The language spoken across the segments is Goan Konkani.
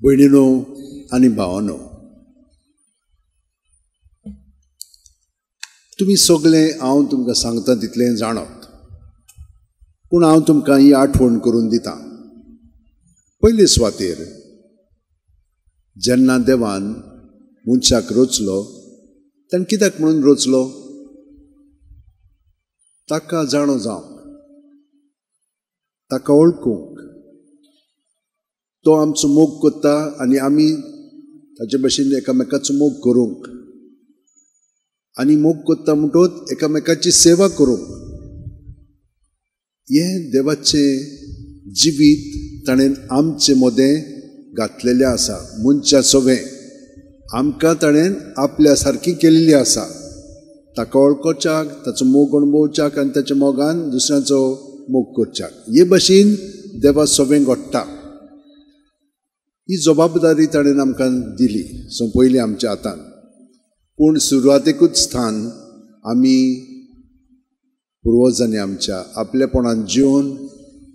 भयणीनो आनी भावानो, तुमी सगळें हांव तुमकां सांगता तितलें जाणत, पूण हांव तुमकां ही आठवण करून दितां. पयले सुवातेर जेन्ना देवान मनशाक रचलो ताणें कित्याक म्हणून रचलो? ताका जाणो जावंक, ताका वळखूंक. तो आमचो मोग करता आनी आमी ताचे भशेन एकामेकाचो मोग करूंक, आनी मोग करता म्हणटकच एकामेकाची सेवा करूंक. हें देवाचें जिवीत ताणें आमचे मदें घातलेलें आसा. मनशा सवें आमकां ताणें आपल्या सारकी केल्ली आसा. ताका वळखोवच्याक, ताचो मोग अणभवच्याक आनी ताच्या मोगान दुसऱ्यांचो मोग करच्याक. हे भशेन देवा सवें घडटा. ही जबाबदारी ताणें आमकां दिली, सोंपयली आमच्या हातान. पूण सुरवातेकूच स्थान आमी पुर्वजांनी आमच्या आपलेपणान जिवन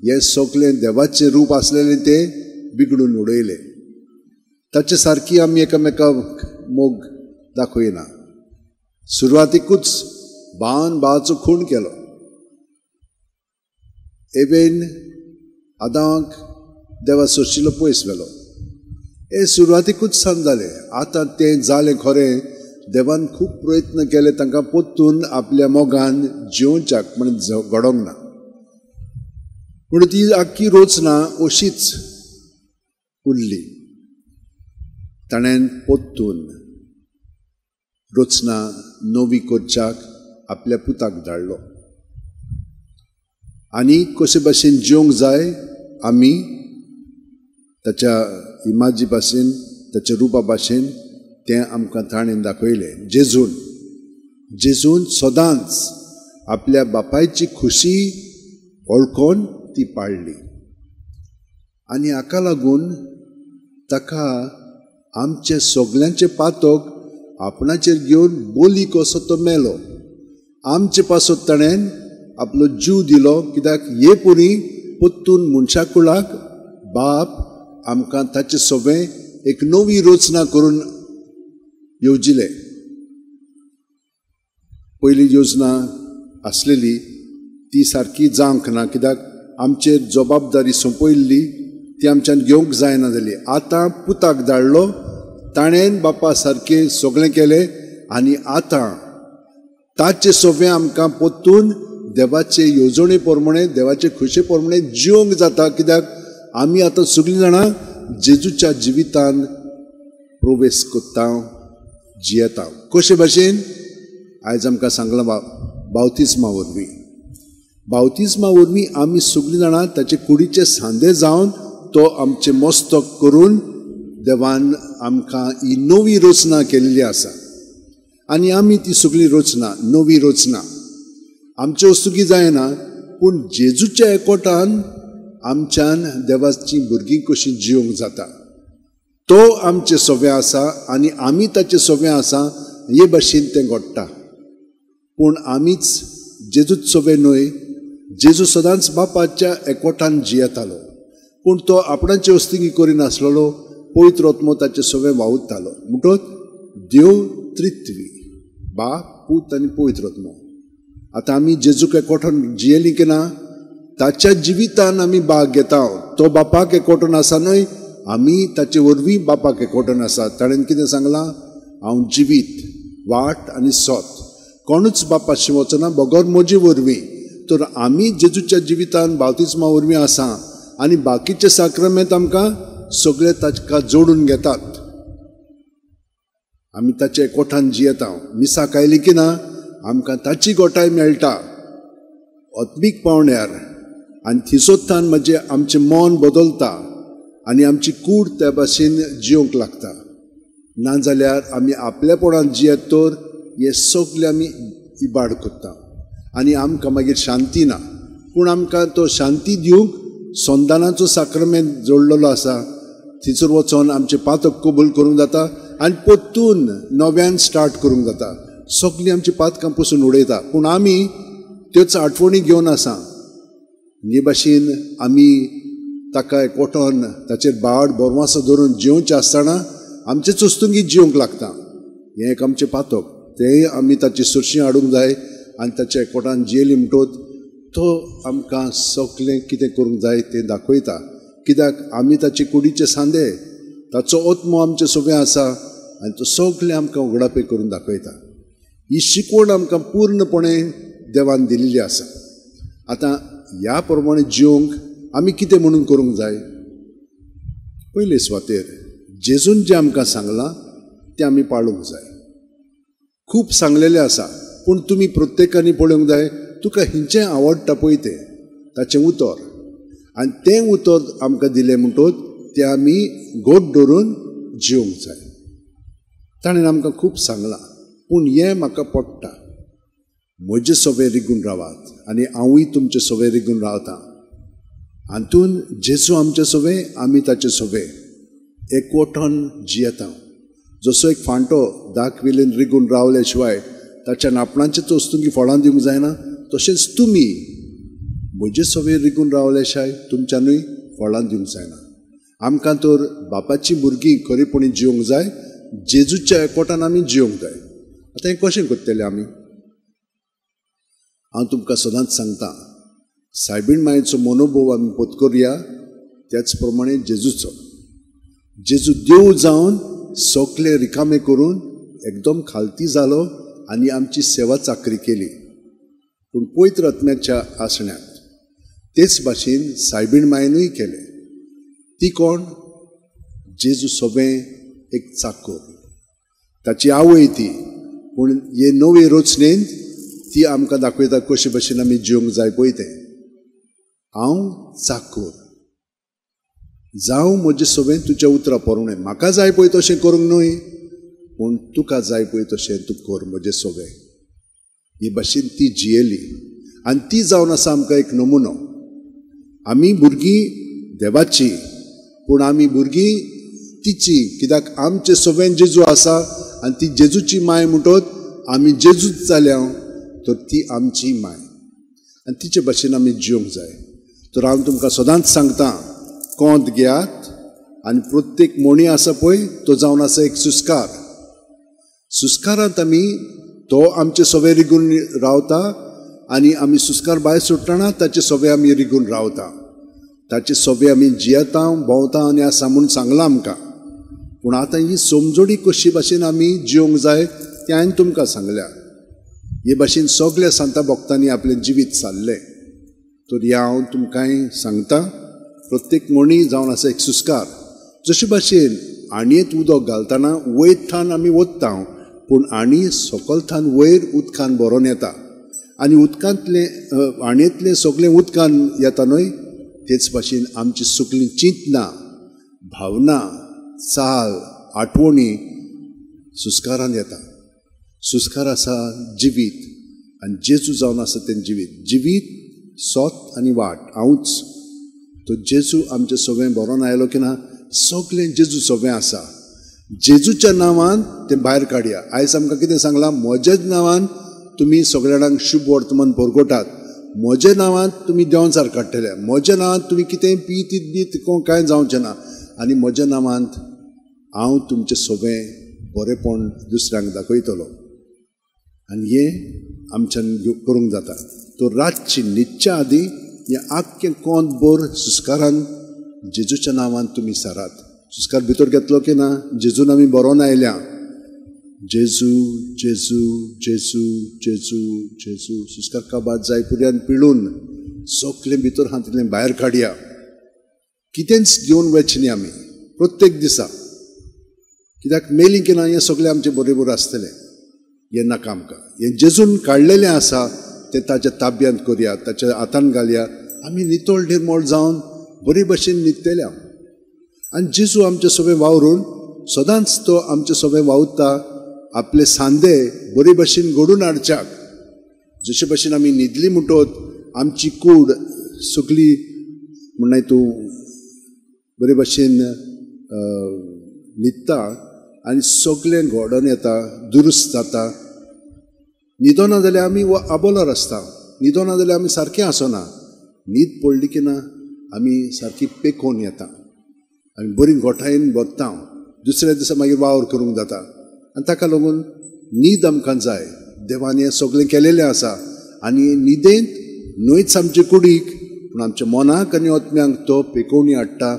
हें सगळें देवाचें रूप आसलेलें तें बिगडून उडयलें. ताचे सारकी आमी एकामेकाक मोग दाखयना. सुरवातेकूच भावान भावाचो खून केलो. एवेन आदांक देवा सोशिल्लो पयस व्हेलो. हे सुरवातेकूच सान जालें. आतां तें जालें खरें, देवान खूब प्रयत्न केले तांकां परतून आपल्या मोगान जिवोवच्याक, म्हण घडोवंक ना. पूण ती आख्खी रचना अशीच उरली. ताणें परतून रचना नवी करच्याक आपल्या पुताक धाडलो. आनी कशे भाशेन जिवंक जाय आमी ताच्या इमाजी भाशेन, ताच्या रुपा भाशेन तें आमकां ताणें दाखयलें. जेजून जेजून सदांच आपल्या बापायची खुशी वळखून ती पाळ्ळी आनी हाका लागून ताका आमचे सगल्यांचे पातक आपणाचेर घेवन बोली कसो तो मेलो. आमचे पासत ताणें आपलो जीव दिलो, कित्याक हे पुरी परतून मनशा कुळाक बाप आमकां ताचे सवें एक नवी रचना करून येवजिले. पयली योजना आसलेली ती सारकी जावंक ना, कित्याक आमचेर जबाबदारी सोंपयल्ली ती आमच्यान घेवंक जायना जाली. आतां पुताक धाडलो, ताणें बापा सारकें सगळें केलें आनी आतां ताचे सवें आमकां परतून देवाचे येवजणे प्रमाणे, देवाचे खुशे प्रमाणे जिवंक जाता, कित्याक आमी आतां सगळीं जाणां जेजूच्या जिवितान प्रवेश करता, जियेता. कशे भाशेन आयज आमकां सांगलां बावतिस्मा वरवीं. बावतिस्मा वरवीं आमी सगळीं जाणां ताचे कुडीचे सांदे जावन तो आमचें मस्तक करून देवान आमकां ही नवी रचना केल्ली आसा. आनी आमी ती सगळी रचना, नवी रचना आमचे वस्तुकी जायना, पूण जेजूच्या एकवटान आमच्यान देवाची भुरगीं कशीं जिवंक जाता. तो आमचे सवें आसा आनी आमी ताचे सवें आसा, हे भाशेन तें घडटा. पूण आमीच जेजूच सवें न्हय, जेजू सदांच बापाच्या एकवटान जियेतालो, पूण तो आपणाचे वस्ती करिनासलेलो, पवित्र आत्मो ताचे सवें वावुरतालो. म्हणटकच देव त्रित्वी, बाप, पूत आनी पवित्र आत्मो. आतां आमी जेजूक एकवटान जियेली की ना, ताच्या जिवितान आमी भाग घेता. तो बापाक एकवटान आसा न्हय, आमी ताचे वरवीं बापाक एकवटान आसा. ताणें कितें सांगलां? हांव जिवीत, वाट आनी सत, कोणूच बापाशी वचना बगर म्हजे वरवीं. तर आमी जेजूच्या जिवितान बावतिस्मा वरवीं आसा आनी बाकीचे साक्रमेंत आमकां सगळे ताका जोडून घेतात. आमी ताचे एकवटान जियेता. मिसाक आयली की ना आमकां ताची गोठाय मेळटा आत्मीक पावंड्यार, आनी थंयसरतान म्हणजे आमचें मन बदलता आनी आमची कूड त्या भाशेन जिवंक लागता. नाजाल्यार आमी आपलेपणान जियेत तर हे सगळे आमी इबाड करता आनी आमकां मागीर शांती ना. पूण आमकां तो शांती दिवंक संदानाचो साक्रमेंत जोडलेलो आसा. थंयसर वचोन आमचें पातक कबूल करूंक जाता आनी परतून नव्यान स्टार्ट करूंक जाता. सगळीं आमची पातकां पसून उडयता, पूण आमी त्योच आठवणी घेवन आसा. हे भाशेन आमी ताका एकवटोन ताचेर बाड बोरवासो धरून जिवचें आसतना आमचे चोस्तुंगी जिवंक लागता. हें एक आमचें पातक, तेंय आमी ताची सुरशी हाडूंक जाय आनी ताच्या एकवटान जियेली म्हणटोच तो आमकां सगळें कितें करूंक जाय तें दाखयता. कित्याक आमी ताचे कुडीचे सांदे, ताचो आत्मो आमचे सोबें आसा आनी तो सगळें आमकां उगडापे करून दाखयता. ही शिकवण आमकां पूर्णपणे देवान दिल्ली आसा. आतां ह्या प्रमाणे जिवंक आमी कितें म्हणून करूंक जाय? पयले सुवातेर जेजून जें आमकां सांगलां तें आमी पाळूंक जाय. खूब सांगलेलें आसा, पूण तुमी प्रत्येकांनी पळोवंक जाय तुका हिंचें आवडटा पळय तें ताचें उतर, आनी तें उतर आमकां दिलें म्हणटोच तें आमी गोड धरून जिवंक जाय. ताणें आमकां खूब सांगलां, पूण हें म्हाका पडटा, म्हजे सोबे रिगून रावात आनी हांवूय तुमचे सोबे रिगून रावतां. हातून जेजू आमचे सोबे, आमी ताचे सोबे एकवटन जियेता. जसो एक फांटो दाखविलेन रिगून रावले शिवाय ताच्यान आपणाचेच वस्तूंकी फळां दिवंक जायना, तशेंच तुमी म्हजे सोबे रिगून रावले शिवाय तुमच्यानूय फळां दिवंक जायना. आमकां तर बापाची भुरगीं खरेपणी जिवंक जाय, जेजूच्या एकवटान आमी जिवंक जाय. आतां हें कशें करतले आमी? हांव तुमकां सदांच सांगता, सायबीण मायेचो मनोभोव आमी पोतकरुया, त्याच प्रमाणे जेजूचो. जेजू देव जावन सगळे रिकामे करून एकदम खालती जालो आनी आमची सेवा चाकरी केली, पूण पवित्र आत्म्याच्या आसण्यांत. तेच भाशेन सायबीण मायनूय केलें. ती कोण? जेजू सोबें एक चाकोर, ताची आवय ती. पूण हे नवे रचनेन ती आमकां दाखयता कशे भशेन आमी जिवंक जाय पळय तें. हांव चाकोर जावं म्हजे सोबें तुज्या उतरां पोरणें, म्हाका जाय पळय तशें करूंक न्हय, पूण तुका जाय पळय तशें तूं कर म्हजे सोबें. ही भाशेन ती जियेली आनी ती जावन आसा आमकां एक नमुनो. आमी भुरगीं देवाची, पूण आमी भुरगीं तिची, कित्याक आमचे सोबें जेजू आसा आनी ती जेजूची माय म्हणटोच आमी जेजूच जाल्या, तर ती आमची माय आनी तिचे भाशेन आमी जिवंक जाय. तर हांव तुमकां सदांच सांगता, कोंत घेयात आनी प्रत्येक मोणी आसा पळय तो जावन आसा एक सुस्कार. सुस्कारांत आमी तो आमचे सोबे रिगून रावता आनी आमी सुस्कार भायर सोडटना ताचे सोबे आमी रिगून रावता, ताचे सोबे आमी जियेता भोंवता आनी आसा म्हूण सांगलां आमकां. पूण आतां ही समजोणी कशी भाशेन आमी जिवंक जाय तें हांवें तुमकां सांगल्या. हे भाशेन सगल्या सांता भक्तांनी आपलें जिवीत सारलें. तर हें हांव तुमकांय सांगता, प्रत्येक मोणी जावन आसा एक सुस्कार. जशे भाशेन आणयेंत उदक घालतना वयर थान आमी वत्ता, पूण आणी सकल थान वयर उदकान भरोन येता आनी उदकांतलें आणयेंतलें सगळें उदकान येता न्हय, तेच भाशेन आमची सगळीं चिंतनां, भावना, चाल, आठवणी सुस्कारान येता. सुस्कार आसा जिवीत आनी जेजू जावन आसा तें जिवीत. जिवीत सोत आनी वाट हांवूच. तो जेजू आमचे सोबें भरोन आयलो की ना, सगळें जेजू सोबें आसा. जेजूच्या नांवान तें भायर काडया. आयज आमकां कितें सांगलां, म्हज्याच नांवान तुमी सगळ्या जाणांक शुभ वर्तमान परगटात, म्हज्या नांवान तुमी देंवचार काडटले, म्हज्या नांवान तुमी कितें पितीत बीत कांय जावचें ना, आनी म्हज्या नांवांत हांव तुमचें सोबें बरेंपण दुसऱ्यांक दाखयतलो. आनी हें आमच्यान करूंक जाता. तो रातची न्हिदच्या आदीं हें आख्खें कोंत भर सुस्कारान जेजूच्या नांवान तुमी सारात. सुस्कार भितर घेतलो की ना, जेजून आमी बरोवन आयल्या, जेजू जेजू जेजू जेजू जेजू. सुस्कार काबार जाय पुर्यान पिळून सगळें भितर आहा तितलें भायर काडया. कितेंच घेवन वचचें न्ही आमी प्रत्येक दिसा, कित्याक मेली की ना हें सगळें आमचें बरोबर आसतलें. हें नाका आमकां. हें जेजून काडलेलें आसा तें ताच्या ताब्यांत करया, ताच्या हातान घालया. आमी नितळ निर्मळ जावन बरे भशेन न्हिदतले. आनी जेजू आमचे सोबें वावरून सदांच तो आमचे सोबें वावुरता, आपले सांदे बरे भशेन घडून हाडच्याक. जशे भशेन आमी न्हिदली म्हणटोच आमची कूड सगळी म्हणनाय तूं बरे भशेन न्हिदता आनी सगळें घडोवन येता, दुरुस्त जाता. न्हिदोना जाल्यार आमी आबोलार आसता, न्हिदोना जाल्यार आमी सारकें आसना. न्हीद पडली की ना आमी सारकी पेकोवन येता, आमी बरी गोठायेन भरता, दुसऱ्या दिसा मागीर वावर करूंक जाता. आनी ताका लागून न्हीद आमकां जाय. देवान हें सगळें केलेलें आसा आनी न्हिदेंत न्हयच आमचे कुडीक पूण आमच्या मनाक आनी आत्म्यांक तो पेकोवणी हाडटा,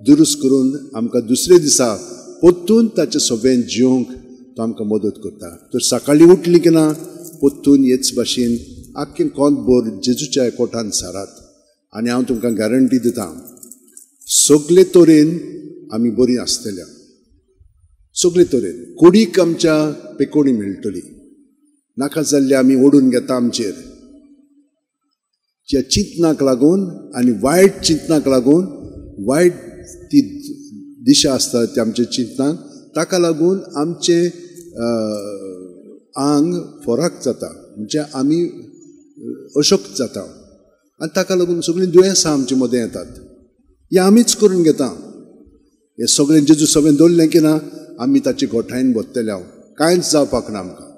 दुरुस्त करून आमकां दुसरे दिसा परतून ताचे सोबेन जिवंक तो आमकां मदत करता. तर सकाळीं उठली की ना परतून हेच भाशेन आख्खें कोंतभर जेजूच्या एकवटान सारात आनी हांव तुमकां गॅरंटी दिता, सगळे तरेन आमी बरीं आसतल्या, सगळे तरेन कुडीक आमच्या पेकोणी मेळटली. नाका जाल्ले आमी ओडून घेता आमचेर ज्या चिंतनाक लागून आनी वायट चिंतनाक लागून, वायट ती दिशा आसता ती आमच्या चिंतनाक, ताका लागून आमचें आंग फरक जाता, म्हणजे आमी अशक्त जाता आनी ताका लागून सगळीं दुयेंसां आमचे मदें येतात. हें आमीच करून घेता. हें सगळें जेजू सगळें दवरलें की ना आमी ताची गोठायेन भरतले, हांव कांयच जावपाक ना आमकां.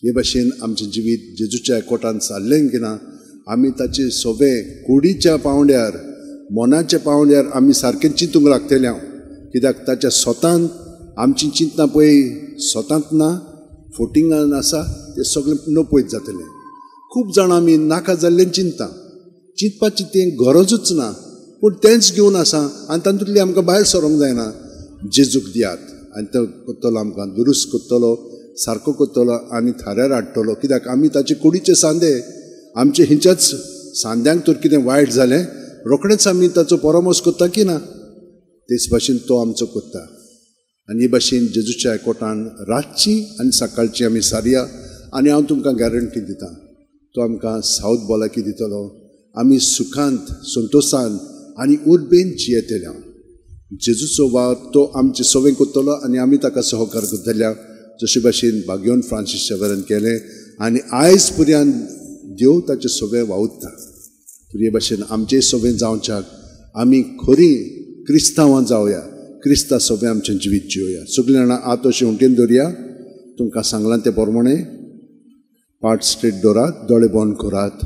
हे भाशेन आमचें जिवीत जेजूच्या एकवटान सारलें की ना आमी ताचे सोबे कुडीच्या पांवड्यार, मनाच्या पांवड्यार आमी सारकें चिंतूंक लागतले हांव. कित्याक ताच्या स्वतान आमची चिंतना पळय स्वतांत ना, फोटिंगान आसा, तें सगळें नपयत जातलें. खूब जाणां आमी नाका जाल्लें चिंता, चिंतपाची तें गरजूच ना, पूण तेंच घेवन आसा आनी तातूंतलें आमकां भायर सरोंक जायना. जेजूक दियात आनी तो करतलो आमकां दुरुस्त करतलो, सारको करतलो आनी थाऱ्यार हाडटलो. कित्याक आमी ताचे कुडीचे सांदे, आमचे हिंच्याच सांद्यांक तर कितें वायट जालें रोखडेंच आमी ताचो परामर्श करता की ना, तेच भाशेन तो आमचो करता. आनी हे भाशेन जेजूच्या एकवटान रातची आनी सकाळची आमी सारया आनी हांव तुमकां गॅरंटी दिता, तो आमकां सावथ भलायकी दितलो. आमी सुखांत, संतोशान आनी उर्बेन जियेतले. हांव जेजूचो वावर तो आमचे सवें करतलो आनी आमी ताका सहकार करतल्या, जशे भाशेन भाग्योन फ्रांसीस शेवरान केलें आनी आयज पर्यंत देव ताचे सवें वावुरता. तर हे भाशेन आमचे सवें जावच्याक आमी खरी क्रिस्तांवां जावया, क्रिस्ता सवें आमचें जिवीत जिवया. सगळीं जाणां आत अशें हुंटेन दवरया. तुमकां सांगलां तें प्रमाणें पाट स्ट्रेट दवरात, दोळे बंद करात.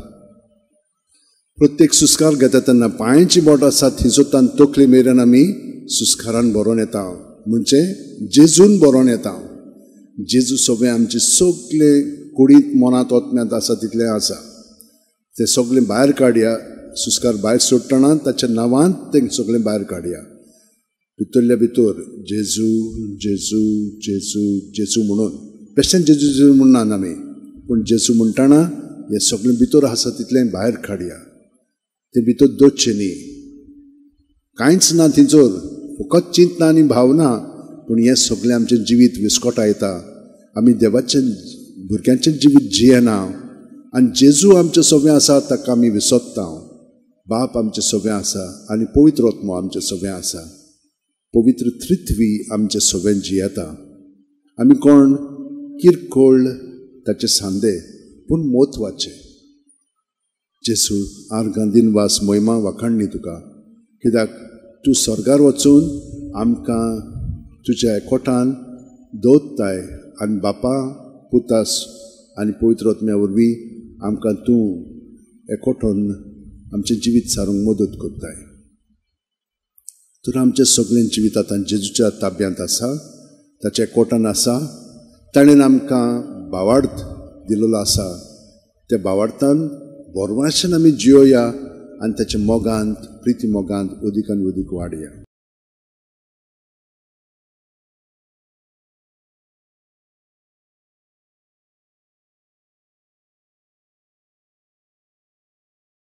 प्रत्येक सुस्कार घेता तेन्ना पांयांची बोट आसा थंयसर तकली मेरेन आमी सुस्कारान भरोन येता, म्हणजे जेजून भरोन येता. जेजू सगळें आमचे सगळे कुडींत, मनांत, आत्म्यांत आसा तितलें आसा तें सगळें भायर काडया. सुस्कार भायर सोडटना ताच्या नांवान तें सगळें भायर काडया. भितरल्या भितर जेजू जेजू जेजू जेजू म्हणून, बेश्टें जेजू जेजू म्हणना आमी, पूण जेजू म्हणटना हें सगळें भितर आसा तितलें भायर काडया. तें भितर दवरचें न्ही, कांयच ना थंयसर, फकत चिंतना आनी भावना, पूण हें सगळें आमचें जिवीत विस्कटायता. आमी देवाचें भुरग्यांचें जिवीत जियेना आनी जेजू आमचें सगळें आसा ताका आमी विसरता. बाप आमचें सगळें आसा आनी पवित्र आत्मो आमचें सगळें आसा. पवित्र त्रित्वी आमचें सगळें जियेता. आमी कोण किरकोळ ताचे सांदे, पूण म्हत्वाचे. जेजू आर्गां दिनवास, मोहिमा वाखाणणी तुका, कित्याक तूं स्वर्गार वचून आमकां तुज्या एकवटान दवरताय आनी बापा, पुतास आनी पवित्र आत्म्या वरवीं आमकां तूं एकवटून आमचें जिवीत सारूंक मदत करताय. तर आमचें सगळें जिवीत आतां जेजूच्या ताब्यांत आसा, ताच्या एकवटान आसा. ताणें आमकां भावार्थ दिलेलो आसा, त्या भावार्थान बरवाशेन आमी जियोया आनी ताच्या मोगांत, प्रिती मोगांत अदीक आनी अदीक वाडया.